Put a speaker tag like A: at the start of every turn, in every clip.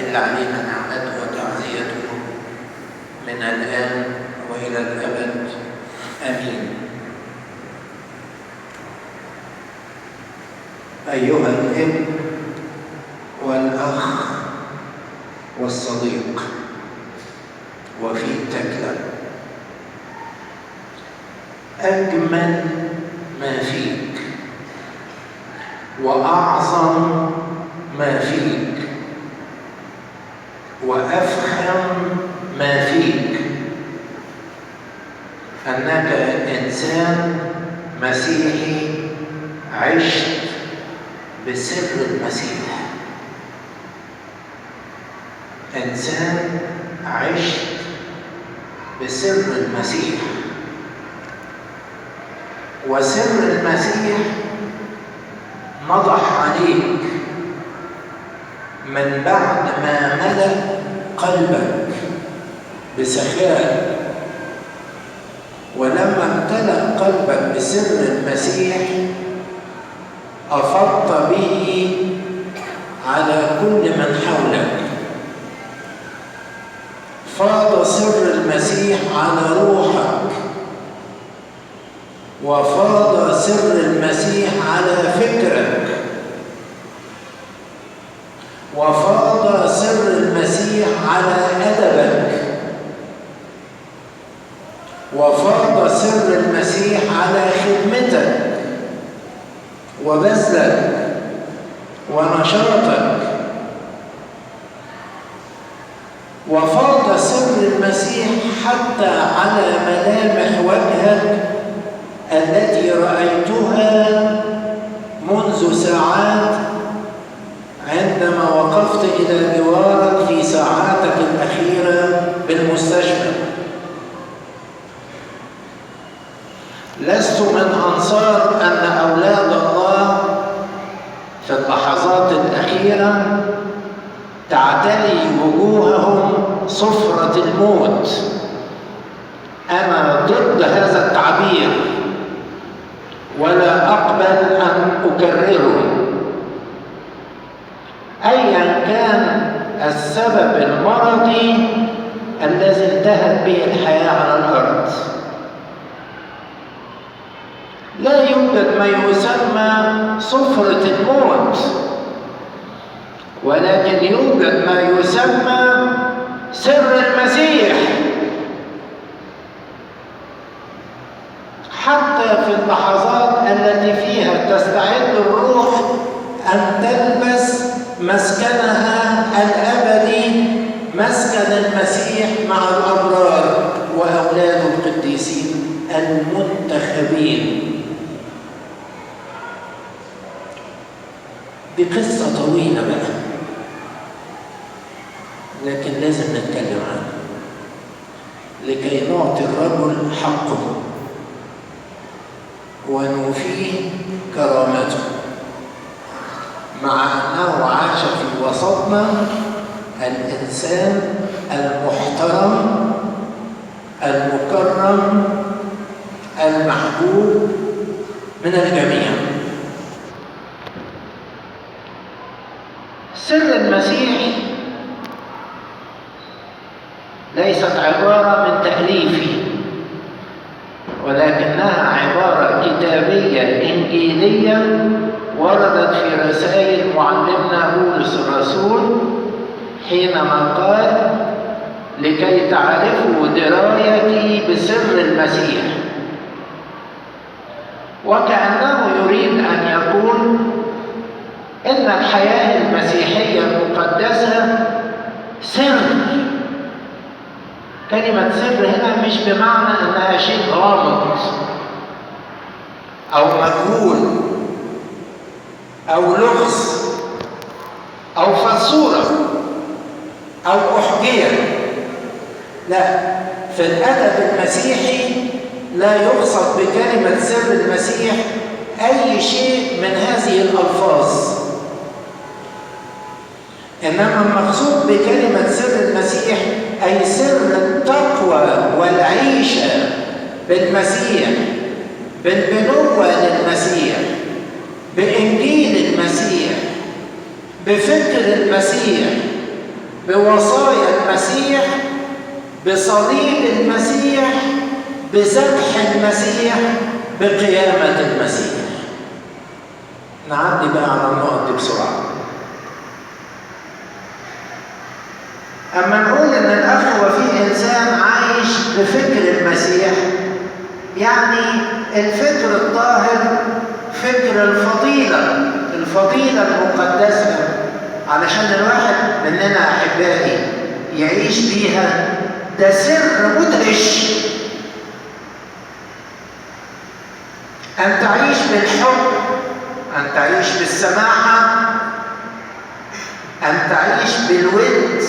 A: تحل علينا نعمته وتعزيته من الآن وإلى الأبد، آمين. أيها الابن والأخ والصديق وفي تكلة، أجمل ما فيك وأعظم ما فيك وأفخم ما فيك أنك إنسان مسيحي عشت بسر المسيح، إنسان عشت بسر المسيح، وسر المسيح نضح عليك من بعد ما ملأ قلبك بسخاء. ولما امتلأ قلبك بسر المسيح أفضت به على كل من حولك. فاض سر المسيح على روحك، وفاض سر المسيح على فكرك، وفاض سر المسيح على أدبك، وفاض سر المسيح على خدمتك وبذلك ونشاطك، وفاض سر المسيح حتى على ملامح وجهك التي رأيتها منذ ساعات عندما وقفت إلى جوارك في ساعاتك الأخيرة بالمستشفى. لست من أنصار أن أولاد الله في اللحظات الأخيرة تعتلي وجوههم صفرة الموت. أنا ضد هذا التعبير ولا أقبل أن أكرره. أيا كان السبب المرضي الذي انتهت به الحياة على الأرض، لا يوجد ما يسمى صفرة الموت، ولكن يوجد ما يسمى سر المسيح. حتى في اللحظات التي فيها تستعد الروح أن تلبس مسكنها الأبدي، مسكن المسيح مع الأبرار وأولاد القديسين المنتخبين. دي قصة طويلة بقى، لكن لازم نتكلم عنها لكي نعطي الرجل حقه ونوفيه كرامته، مع أنه عاش في وسطنا الإنسان المحترم المكرم المحبوب من الجميع. سر المسيح ليست عبارة من تأليفي، ولكنها عبارة كتابية إنجيلية وردت في رسائل معلمنا بولس الرسول حينما قال: لكي تعرفوا درايتي بسر المسيح. وكأنه يريد أن يقول إن الحياة المسيحية المقدسة سر. كلمة سر هنا مش بمعنى أنها شيء غامض أو مجهول أو لغز أو فزورة أو أحجية. لا، في الأدب المسيحي لا يقصد بكلمة سر المسيح أي شيء من هذه الألفاظ، إنما المقصود بكلمة سر المسيح أي سر التقوى والعيشة بالمسيح، بالبنوة للمسيح، بإنجيل المسيح، بفكر المسيح، بوصايا المسيح، بصليب المسيح، بذبح المسيح، بقيامة المسيح. نعدي بقى على النقط دي بسرعة. أما نقول إن الأخ وفيه إنسان عايش بفكر المسيح، يعني الفكر الطاهر، فكر الفضيلة، الفضيلة المقدسة، علشان الواحد مننا أحبائي يعيش بيها. ده سر مدهش، أن تعيش بالحب، أن تعيش بالسماحة، أن تعيش بالود،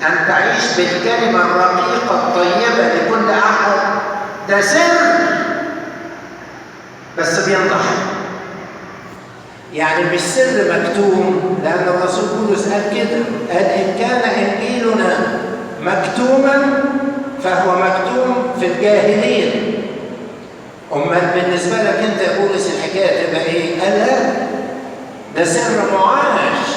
A: أن تعيش بالكلمة الرقيقة الطيبة لكل أحد. ده سر بس بينضح، يعني مش سر مكتوم، لأن الرسول بولس قال كده، قال إن كان إنجيلنا مكتوما فهو مكتوم في الجاهلين. أمال بالنسبة لك أنت يا بولس الحكاية تبقى إيه؟ قال لا، ده سر معاش.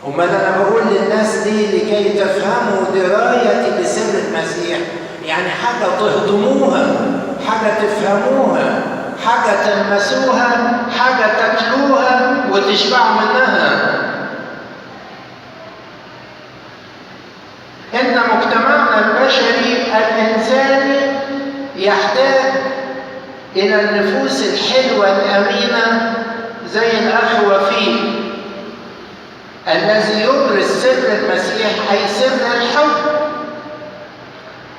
A: أمال أنا بقول للناس دي لكي تفهموا درايتي بسر المسيح، يعني حاجة تهضموها، حاجة تفهموها، حاجة تلمسوها، حاجة تاكلوها وتشبعوا منها. إن مجتمعنا البشري الإنساني يحتاج إلى النفوس الحلوة الأمينة زي الأخ وفيه الذي يبرز سر المسيح، أي سر الحب.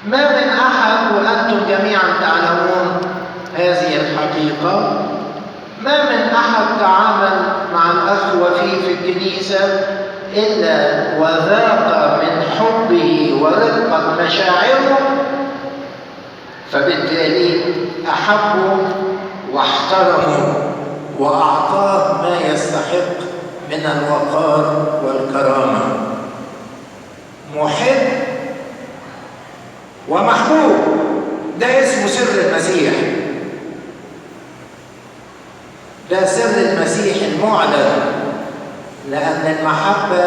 A: ما من أحد، وأنتم جميعا تعلمون هذه الحقيقة، ما من أحد تعامل مع الأخ وفيه في الكنيسة إلا وذاق من حبه ورقة مشاعره، فبالتالي أحبه واحترمه وأعطاه ما يستحق من الوقار والكرامة. محب ومحبوب، ده اسمه سر المسيح، ده سر المسيح المعلن، لأن المحبة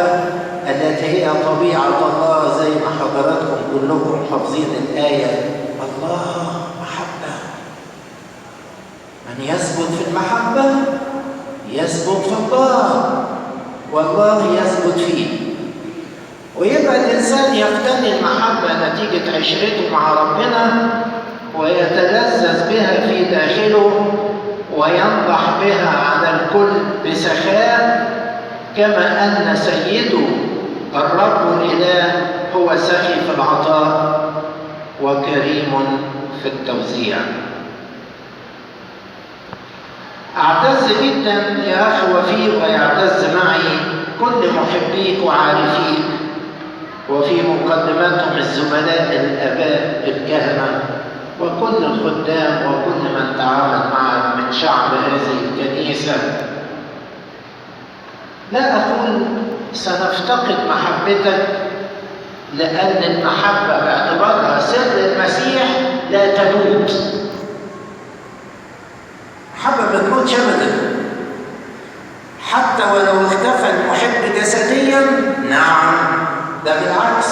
A: التي هي طبيعة الله، زي ما حضراتكم كلكم حافظين الآية، الله محبة، من يثبت في المحبة يثبت في الله والله يثبت فيه. ويبقى الإنسان يقتني المحبة نتيجة عشرته مع ربنا، ويتلذذ بها في داخله، وينضح بها على الكل بسخاء، كما أن سيده الرب الإله هو سخي في العطاء وكريم في التوزيع. أعتز جدا يا أخ وفيق، ويعتز معي كل محبيك وعارفيك، وفي مقدمتهم الزملاء الآباء الكهنة وكل الخدام وكل من تعامل معك من شعب هذه الكنيسة. لا أقول سنفتقد محبتك، لأن المحبة باعتبارها سر المسيح لا تموت. محبة ما تموتش أبدا، حتى ولو اختفى المحب جسديا. نعم، ده بالعكس،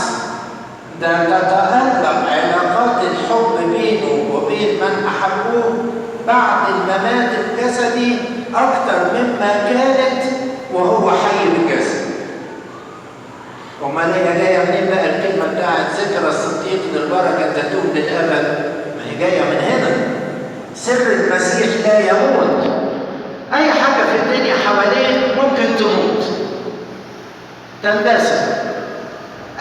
A: ده تتألق علاقات الحب بينه وبين من أحبوه بعد الممات الجسدي أكثر مما كانت وهو حي بالجسد. وما هي جاية منين بقى الكلمة بتاعت ذكرى الصديق للبركة تتوب للأبد؟ ما هي جاية من هنا. سر المسيح لا يموت. أي حاجة في الدنيا حواليك ممكن تموت، تندثر.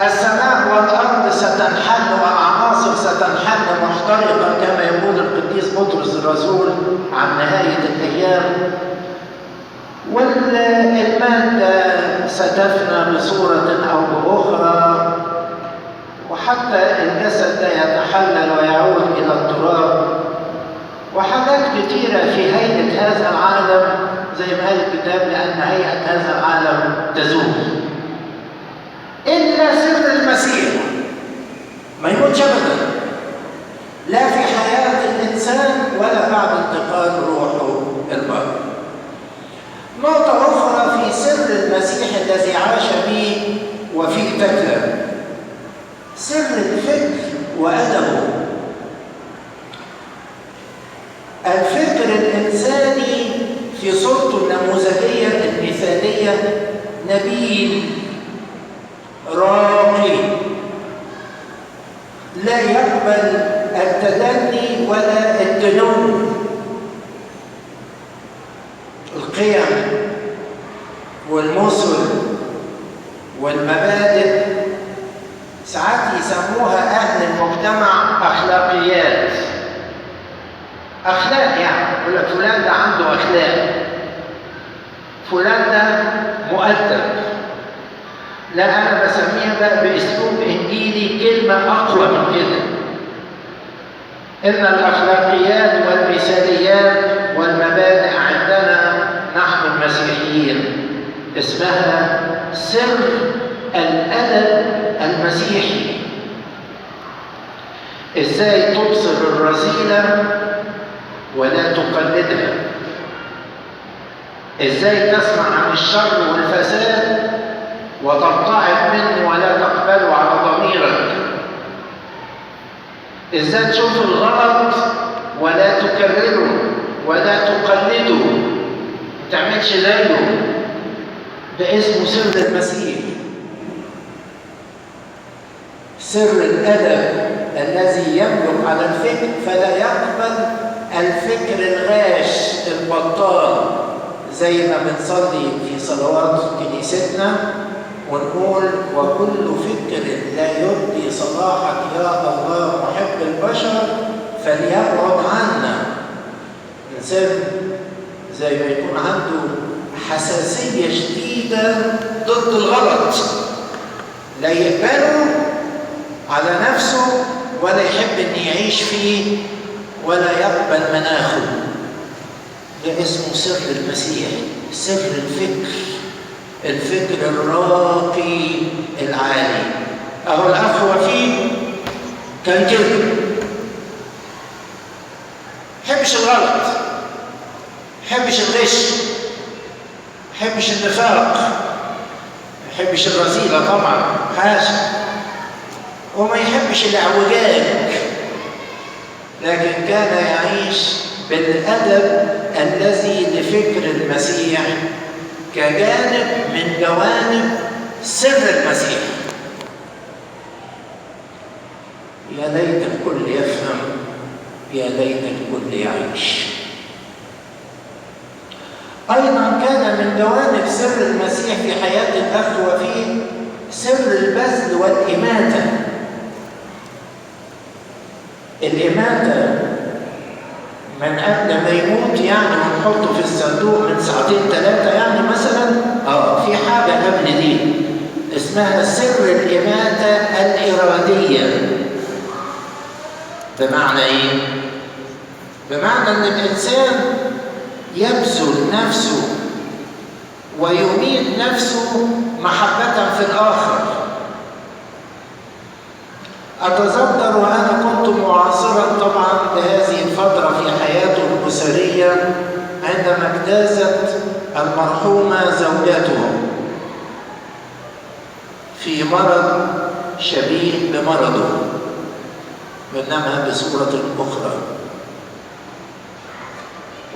A: السماء والأرض ستنحل والعناصر ستنحل محترقة، كما يقول القديس بطرس الرسول عن نهاية الأيام. والمادة ستفنى بصورة أو بأخرى، وحتى الجسد ده يتحلل ويعود إلى التراب. وحاجات كتيرة في هيئة هذا العالم، زي ما قال الكتاب، لأن هيئة هذا العالم تزول، إلا سر المسيح ما يموتش أبدا، لا في حياة الإنسان ولا بعد انتقال روحه البر. نقطة أخرى في سر المسيح الذي عاش به وفيق تكلا. سر الفكر وأدبه. الفكر الإنساني في صورته النموذجية المثالية نبيل راقي، لا يقبل التدني ولا الدنو. القيم والمثل والمبادئ ساعات يسموها أهل المجتمع أخلاقيات. أخلاق يعني يقول لك فلان ده عنده أخلاق، فلان ده مؤدب. لا، أنا بسميها بقى بأسلوب إنجيلي كلمة أقوى من كده. إن الأخلاقيات والمثاليات والمبادئ عندنا نحن المسيحيين اسمها سر الأدب المسيحي. إزاي تبصر الرذيلة ولا تقلدها، إزاي تسمع عن الشر والفساد وترتعب منه ولا تقبله على ضميرك، إزاي تشوف الغلط ولا تكرره ولا تقلده، ما تعملش زيه. ده اسمه سر المسيح، سر الأدب الذي يملك على الفكر، فلا يقبل الفكر الغاش البطال. زي ما بنصلي في صلوات كنيستنا ونقول: وكل فكر لا يبدي صلاحك يا الله محب البشر فليبعد عنا. الإنسان زي ما يكون عنده حساسية شديدة ضد الغلط، لا يقبله على نفسه ولا يحب ان يعيش فيه ولا يقبل مناخه. ده اسمه سر المسيح، سر الفكر، الفكر الراقي العالي. اهو الاخ وفيه كان كده، حبش الغلط، حبش الغش، حبش النفاق، حبش الرذيلة طبعا، حاشا، وما يحبش الاعوجاج، لكن كان يعيش بالأدب الذي لفكر المسيح كجانب من جوانب سر المسيح. يا ليت الكل يفهم، يا ليت الكل يعيش. أيضا كان من جوانب سر المسيح في حياة الأخ وفيه سر البذل والإماتة. الإماتة من قبل ما يموت يعني، ونحطه في الصندوق من ساعتين ثلاثة يعني مثلا، في حاجة قبل دي اسمها سر الإماتة الإرادية. بمعنى إيه؟ بمعنى إن الإنسان يبذل نفسه ويميت نفسه محبة في الآخر. أتذكر وأنا كنت معاصرا طبعا لهذه الفترة في حياته الأسرية عندما اجتازت المرحومة زوجته في مرض شبيه بمرضه، بينما بصورة أخرى،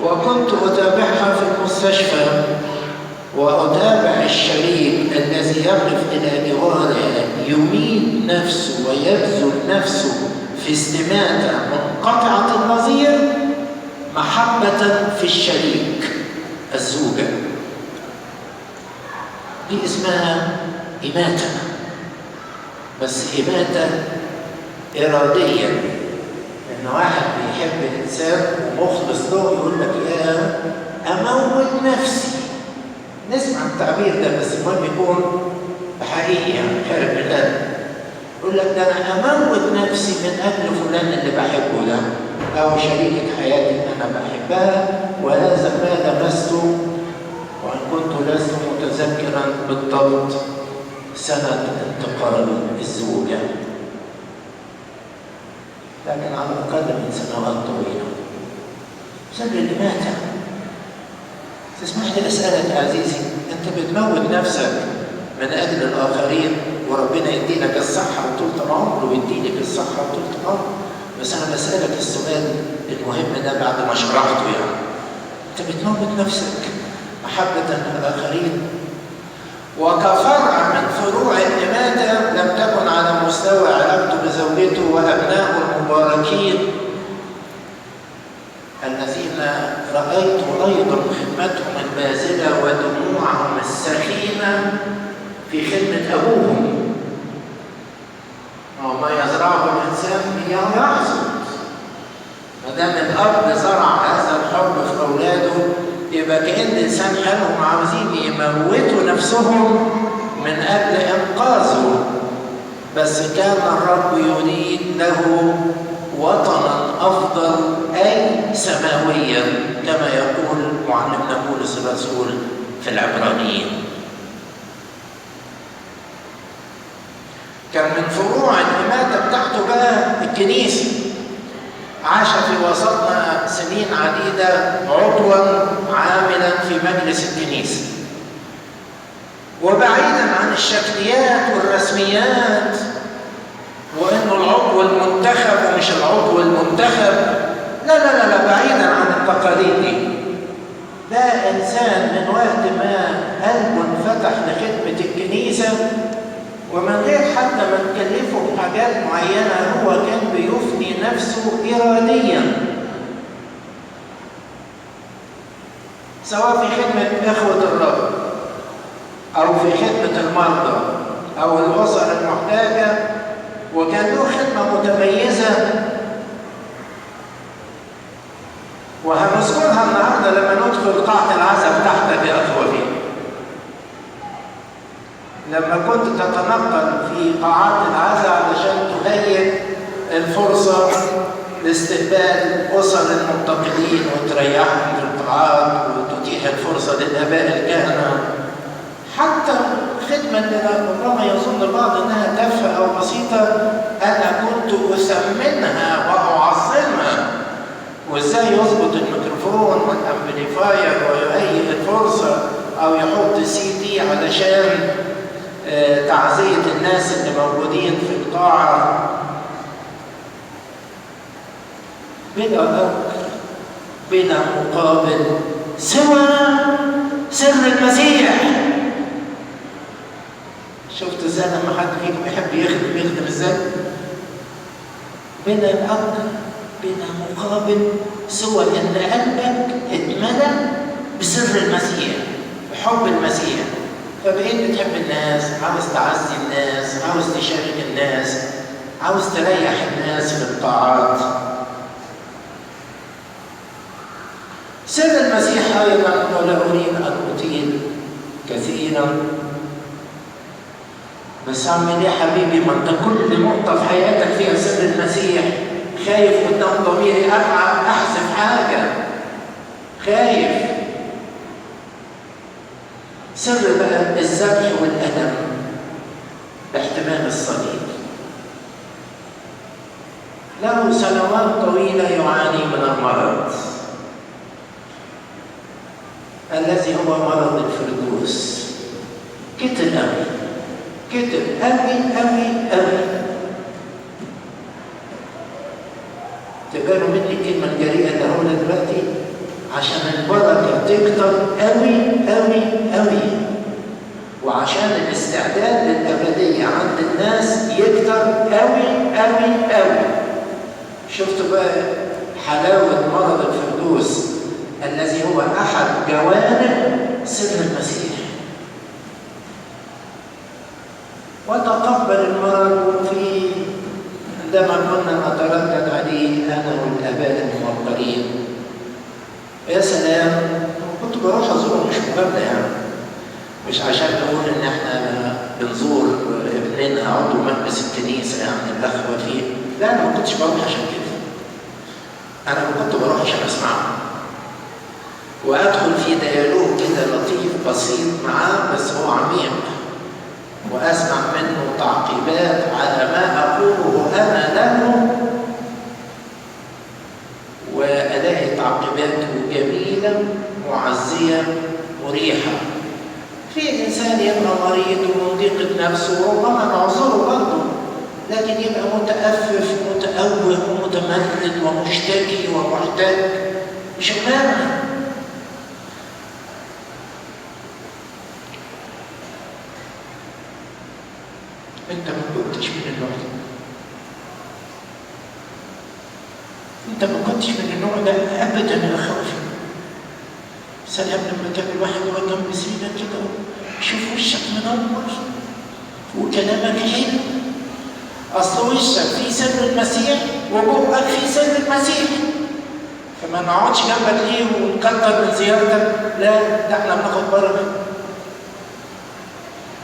A: وكنت أتابعها في المستشفى وأتابع الشريك الذي يقف إلى جوارها يميت نفسه ويبذل نفسه في استماتة منقطعة النظير محبة في الشريك الزوجة. دي اسمها إماتة، بس إماتة إرادية. إن واحد بيحب الإنسان ومخلص له يقول لك يا أموت نفسي. نسمع التعبير ده بس المهم يكون حقيقي يعني خارج من القلب. يقول لك ده أنا أموت نفسي من أجل فلان اللي بحبه ده، أو شريكة حياتي اللي أنا بحبها، وهذا ما لمسته وإن كنت لست متذكرا بالضبط سنة انتقال الزوجة، لكن على الأقل من سنوات طويلة. سر الإماتة. تسمح لي أسألك عزيزي، أنت بتموت نفسك من أجل الآخرين، وربنا يدي لك الصحة وطولة العمر ويدي لك الصحة وطولة العمر. بس أنا بسألك السؤال المهم ده بعد ما شرحته، يعني أنت بتموت نفسك محبة للآخرين؟ وكفرع من فروع الإماتة لم تكن على مستوى علاقته بزوجته وأبنائه المباركين الذين رأيت أيضا خدمتهم البازلة ودموعهم السخينة في خدمة أبوهم. وما يزرعه الإنسان إياه يحصد. ما دام الأب زرع هذا الحب في أولاده يبقى كأن إنسان حالهم عاوزين يموتوا نفسهم من أجل إنقاذه. بس كان الرب يريد له وطنا أفضل، أي سماويا، كما يقول معلمنا بولس الرسول في العبرانيين. كان من فروع الإماتة بتاعته بقى الكنيسة. عاش في وسطنا سنين عديدة عضوا عاملا في مجلس الكنيسة، وبعيدا عن الشكليات والرسميات وإنه العضو المنتخب ومش العضو المنتخب، لا لا لا لا، بعيدا عن التقاليد دي. ده إنسان من وقت ما قلبه انفتح لخدمة الكنيسة، ومن غير حتى ما نكلفه بحاجات معينة، هو كان بيفني نفسه إراديا، سواء في خدمة إخوة الرب أو في خدمة المرضى أو الأسر المحتاجة. وكان له خدمة متميزة وهنذكرها النهارده لما ندخل قاعة العزاء بتاعتك يا أخوة. لما كنت تتنقل في قاعات العزاء علشان تهيئ الفرصة لاستقبال أسر المنتقلين وتريحهم في القاعات وتتيح الفرصة للآباء الكهنة، حتى الخدمة اللي ربما يظن البعض إنها تافهة أو بسيطة، أنا كنت أثمنها وأعظمها. وإزاي يظبط الميكروفون وال amplifier ويهيئ الفرصة أو يحط سي دي علشان تعزية الناس اللي موجودين في القاعة، بلا أجر بلا مقابل سوى سر المسيح. شفت ازاي لما حد فيكم يحب يخدم يخدم ازاي؟ بلا أجر بلا مقابل سوى ان قلبك اتملى بسر المسيح، بحب المسيح. فبقيت بتحب الناس، عاوز تعزي الناس، عاوز تشارك الناس، عاوز تريح الناس في القاعات. سر المسيح أيضا، ولا أريد أن أطيل كثيرا، بس أعمل إيه يا حبيبي؟ ما أنت كل نقطة في حياتك فيها سر المسيح. خايف قدام ضميري أحذف حاجة، خايف. سر بقى الذبح والألم باحتمال الصليب. له سنوات طويلة يعاني من المرض الذي هو مرض الفردوس. كتر أوي، كتر أوي أوي أوي. تقبلوا مني الكلمة الجريئة اللي هقولها دلوقتي عشان البركة تكتر أوي أوي أوي، وعشان الاستعداد للأبدية عند الناس يكتر أوي أوي أوي. شفتوا بقى حلاوة مرض الفردوس الذي هو أحد جوانب سر المسيح. وتقبل المرض في عندما كنا نتردد عليه أنا والآباء الموقرين. يا سلام، كنت بروح أزوره مش مجاملة يعني، مش عشان نقول إن إحنا بنزور ابننا عضو مجلس الكنيسة يعني الأخوة فيه، لا، أنا ما كنتش بروح عشان كده. أنا كنت بروح عشان أسمعه وأدخل في ديالوج كده لطيف بسيط معاه، بس هو عميق، وأسمع منه تعقيبات على ما أقوله أنا له، وألاقي تعقيباته جميلة معزية مريحة. في إنسان الإنسان يبقى مريض ومضيق نفسه وربما نعذره برضه، لكن يبقى متأفف متأوه ومتمرد ومشتكي ومحتاج، شغلانة. أنت ما كنتش من النوع ده، أنت ما كنتش من النوع ده أبدا يا خوفي. سلام لما تقابل واحد يقعد جنب سريرك كده يشوف وشك منور وكلامك حلو، أصل وشك فيه سر المسيح وبقك فيه سر المسيح، فما نقعدش جنبك ليه ونكتر من زيارتك، لا ده احنا بناخد بركة.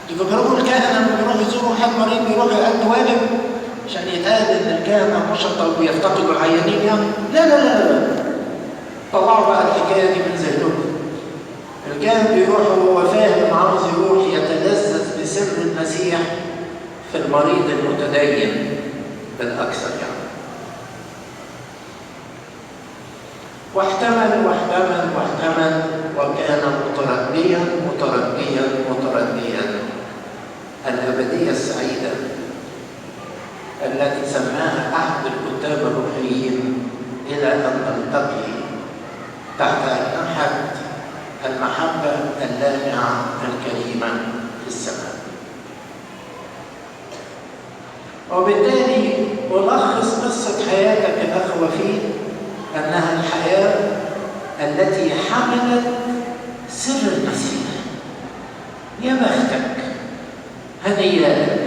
A: يفكروا الكهنة لما بيروحوا يزوروا حد مريض بيروحوا يأدوا واجب عشان يتقال ان الكهنة نشطة وبيفتقدوا العيانين يعني؟ لا لا لا لا، طلعوا بقى الحكاية دي من ذهنكم. الكاهن بيروح وهو فاهم عاوز يروح يتلذذ بسر المسيح في المريض المتدين بالاكثر يعني. واحتمل واحتمل واحتمل وكان مترديا مترديا مترديا. الأبدية السعيدة التي سماها أحد الكتاب الروحيين إلى أن نلتقي تحت أجنحة المحبة اللامعة الكريمة في السماء. وبالتالي ألخص قصة حياتك يا أخ وفيق أنها الحياة التي حملت سر المسيح. يا بختك، هنيالك،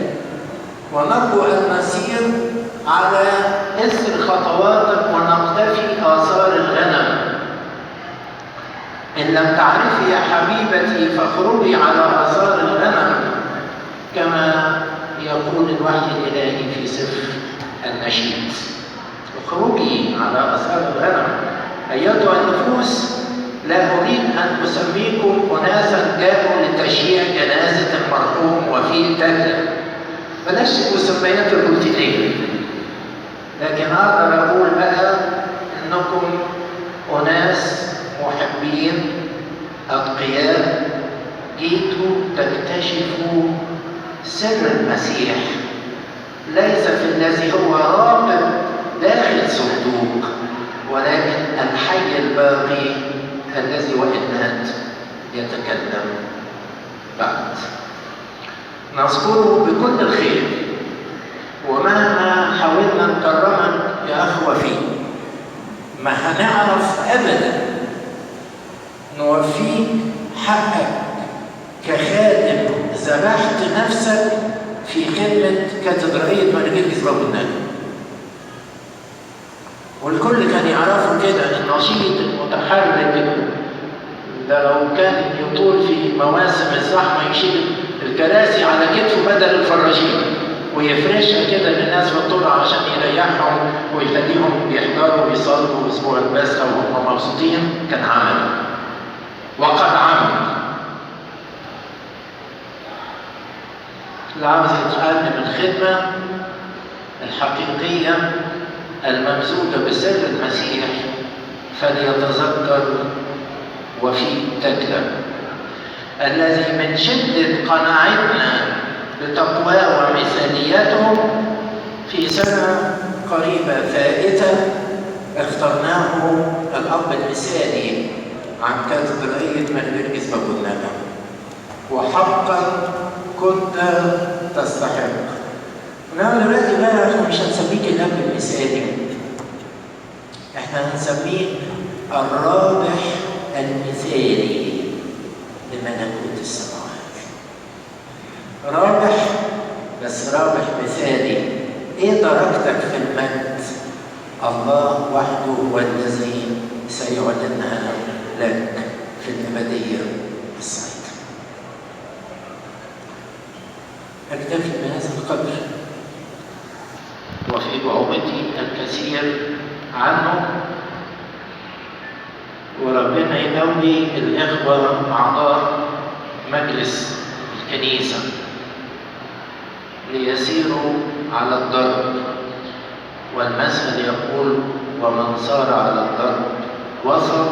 A: ونرجو أن نسير على إثر خطواتك ونقتفي آثار الغنم. إن لم تعرفي يا حبيبتي فاخرجي على آثار الغنم، كما يقول الوحي الإلهي في سفر النشيد. اخرجي على آثار الغنم. أيتها النفوس، لا أريد أن أسميكم أناسا جاءوا لتشييع جنازة المرحوم وفيه تكلة، بلاش المسميات الروتينية، لكن أقدر أقول بقى إنكم أناس محبين أتقياء جيتوا تكتشفوا سر المسيح، ليس في الذي هو راقد داخل صندوق، ولكن الحي الباقي الذي وإن مات يتكلم بعد. نذكره بكل الخير، ومهما حاولنا نكرمك يا أخ وفيق ما هنعرف أبدا نوفيك حقك كخادم ذبحت نفسك في خدمة كاتدرائية مارجرجس باب النجا. والكل كان يعرفه كده، النشيط المتحرك ده لو كان يطول في مواسم الزحمة يشيل الكراسي على كتفه بدل الفراجين ويفرشها كده للناس في الطرق عشان يريحهم ويخليهم بيحضروا ويصلوا اسبوع البسخه وهم مبسوطين. كان عمل، وقد عمل. اللي عاوز يتعلم الخدمة الحقيقية الممزوجة بسر المسيح فليتذكر وفي تكلم الذي من شدة قناعتنا بتقواه ومثاليته في سنة قريبة فائتة اخترناه الأب المثالي عن كاتدرائية مارجرجس باب النجا، وحقا كنت تستحق. ونعم دلوقتي بقى احنا مش هنسميك الأب المثالي، احنا هنسميك الرابح المثالي لملكوت السماوات. رابح، بس رابح مثالي. ايه درجتك في المجد؟ الله وحده هو الذي سيعلنها لك في الأبدية السعيدة. أكتفي بهذا القدر، وفي بعوضتي الكثير عنه، وربنا يقوي الإخوة أعضاء مجلس الكنيسة ليسيروا على الدرب، والمثل يقول ومن سار على الدرب وصل،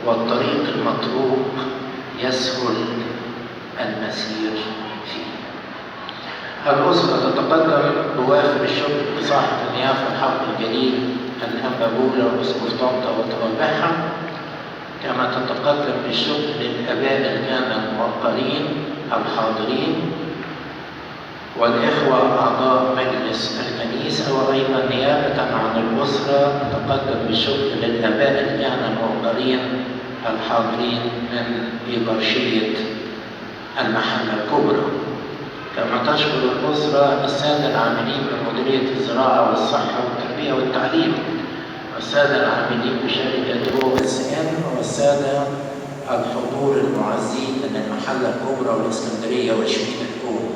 A: والطريق المطروق يسهل المسير فيه. الأسرة تتقدم بوافر الشكر لصاحب النيافة الحق الجليل الأنبا بولا وأسقف طنطا وتوابعها، كما تتقدم بالشكر للآباء الكهنة الموقرين الحاضرين والإخوة أعضاء مجلس الكنيسة، وأيضا نيابة عن الأسرة تتقدم بالشكر للآباء الكهنة الموقرين الحاضرين من إبرشية المحلة الكبرى. كما تشكر الأسرة السادة العاملين بمديرية الزراعة والصحة والتربية والتعليم، والسادة العاملين بشركة OSN، والسادة الحضور المعزين من المحلة الكبرى والإسكندرية وشبين الكوم.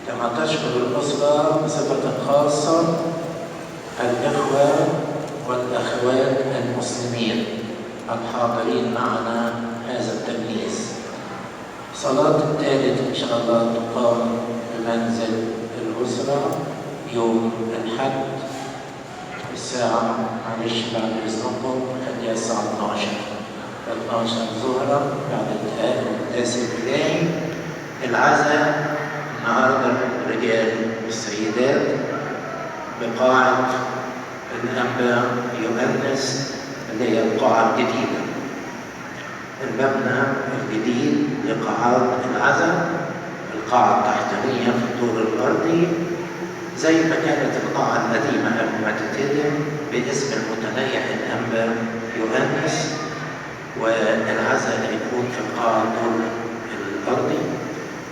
A: كما تشكر الأسرة بصفة خاصة الإخوة والأخوات المسلمين الحاضرين معنا هذا التمييز. صلاة الثالث إن شاء الله تقام بمنزل الأسرة يوم الأحد الساعة، معلش بعد إذنكم خليها الساعة 12 ظهرا بعد القداس الإلهي. العزاء النهارده الرجال والسيدات بقاعة الأنبا يؤنس اللي هي القاعة الجديدة، المبنى الجديد لقاعات العزاء، القاعة التحتانية في الدور الأرضي زي ما كانت القاعة القديمة قبل ما تتهدم باسم المتنيح الأنبا يؤنس، والعزاء هيكون في القاعة الدور الأرضي.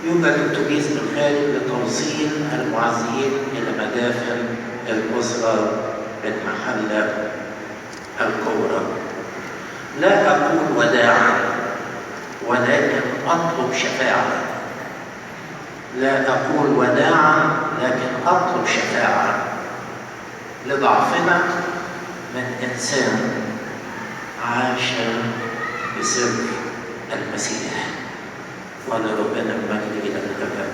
A: يوجد أتوبيس بالخارج لتوصيل المعزيين إلى مدافن الأسرة بالمحلة الكبرى. لا أقول وداعا ولكن أطلب شفاعة. لا أقول وداعا لكن أطلب شفاعة لضعفنا من إنسان عاش بسر المسيح. ولربنا المجد إلى الأبد.